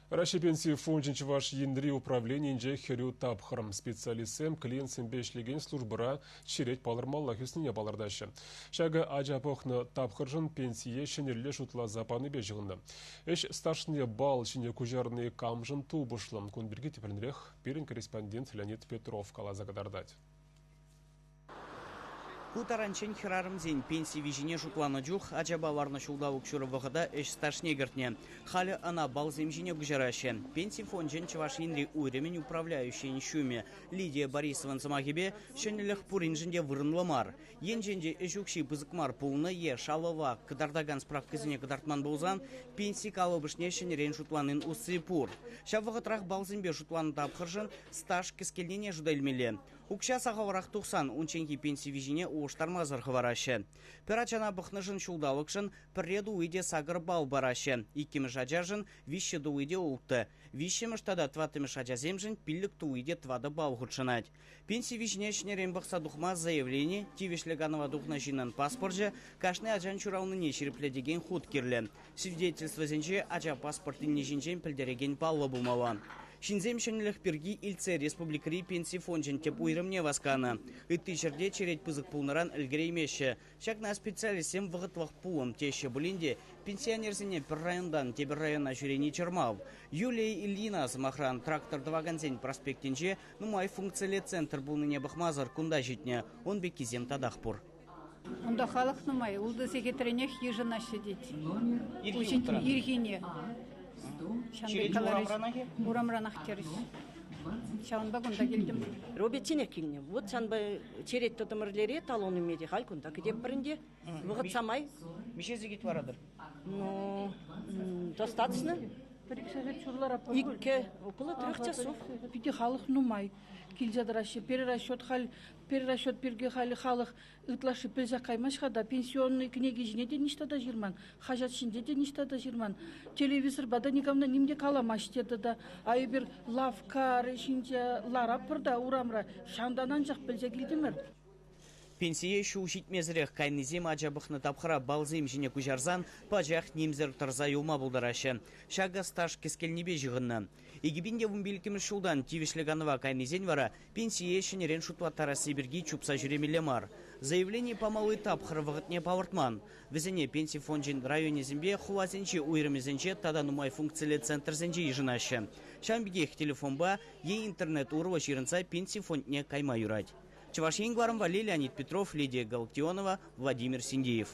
Раҫҫей Пенси фончӗн Чӑваш Енри управленийӗнче хӗрӳ тапхӑр. Специалистсем клиентсемпе ӗҫлекен службӑра черет палӑрмаллах ӳснине палӑртаҫҫӗ. Ҫакӑ ача пӑхнӑ тапхӑршӑн пенсие ҫӗнӗлле шутласа панипе ҫыхӑннӑ. Ӗҫ стажне балл ҫине куҫарни камшӑн тупӑшлӑ? Кун пирки тӗплӗнрех пирӗн корреспондент Леонид Петров каласа кӑтартать. Ку таранччен хӗрарӑмсен пенси виҫине шутланӑ чух ачапа ларнӑ ҫулталӑк ҫурӑ вӑхӑта ӗҫ стажне кӗртнӗ. Халӗ ӑна баллсем ҫине куҫараҫҫӗ. Пенси фончӗн Чӑваш Енри уйрӑмӗн управляющийӗн ҫумӗ Лидия Борисован сӑмахӗпе, ҫӗнӗлӗх пуриншӗн те вырӑнлӑ мар. Енчен те ӗҫ укҫи пысӑк мар пулнӑ е шалӑва кӑтартакан справкӑсене кӑтартман пулсан пенси калӑпӑшне ҫӗнӗрен шутланин усси пур. Ҫав вӑхӑтрах баллсемпе шутланӑ тапхӑршӑн стаж кӗскелнине шута илмелле. Укҫа сахалрах тухсан унчченхи пенси виҫине улӑштармасӑр хӑвараҫҫӗ. Пӗр ачана пӑхнӑшӑн ҫулталӑкшӑн пӗрре тулли те 8 балл параҫҫӗ, иккӗмӗш ачашӑн виҫҫӗ тулли те улттӑ, виҫҫӗмӗш тата тӑваттӑмӗш ачасемшӗн пиллӗк тулли те тӑватӑ балл хутшӑнать. Пенси виҫине ҫӗнӗрен пӑхса тухма заявлени, тивӗҫлӗ канӑва тухнӑ ҫыннӑн паспорчӗ, кашни ачан ҫуралнине ҫирӗплетекен хут кирлӗ. Свидетельствӑсенче ача паспорт илни ҫинчен пӗлтерекен паллӑ пулмалла. Ҫынсем ҫӗнӗлӗх пирки илтсе республикӑри пенси фончӗн тӗп уйрӑмне васканӑ. Ытти ҫӗрте черет пысӑк пулнӑран ӗлкӗреймеҫҫӗ. Ҫакна специалистсем вӑхӑтлӑх пулӑм теҫҫӗ пулин те пенсионерсене пӗр районтан тепӗр района ҫӳрени чӑрмав. Юлия Ильина, сӑмахран, трактор тӑвакансен проспектӗнче нумай функциллӗ центр пулнине пӑхмасӑр кунта ҫитнӗ. Ун пеккисем татах пур. Унта халӑх нумай, ултӑ сехетренех йышӑнаҫҫӗ тет. Ирхине. Урамранах-и? Урамранах терӗҫ. Ҫавӑнпа кунта килтӗм. Робертсенех килнӗ. Вот ҫавӑнпа черет тӑтӑмӑр лере талон илме те халь кунта кӗтетпӗр ӗнтӗ. Вӑхӑт самай. Миҫе сехет варатӑр? Ну, достаточно. Пӗр-ик сехет ҫурлара Иккӗ, около трех часов. Питӗ халӑх нумай килсе тӑраҫҫӗ. Перерасчет халь перерасчет пирки халь халӑх ытлашши пӗлсех каймасть-ха та, пенсионный кӗнеки ҫине те ниҫта та ҫырман, хаҫат ҫинче те ниҫта та ҫырман, телевизорпа та никам та ним те каламасть те тата. А эпир лавкка ҫинче ларатпӑр та урамра, ҫантан анчах пӗлсе килтӗмӗр. Пенсие ҫул ҫитмесӗрех кайнисем ача пӑхнӑ тапхӑра баллсем ҫине куҫарсан пачах нимсӗр тӑрса юлма пултараҫҫӗ. Ҫакӑ стаж кӗскелнипе ҫыхӑннӑ. 2015 ҫултан тивӗҫлӗ канӑва кайнисен вара пенсие ҫӗнӗрен шутлаттарасси пирки чупса ҫӳремелле мар. Заявлени памалли тапхӑр вӑхӑтне палӑртман. Вӗсене пенси фончӗн районӗсемпе хуласенчи уйрӑмӗсенче тата нумай функциллӗ центрсенче йышӑнаҫҫӗ. Ҫавӑн пекех телефонпа е интернет урлӑ ҫырӑнса пенси фондне кайма юрать. Чӑваш Ен кӑларӑм валли Леонид Петров, Лидия Галактионова, Владимир Синдеев.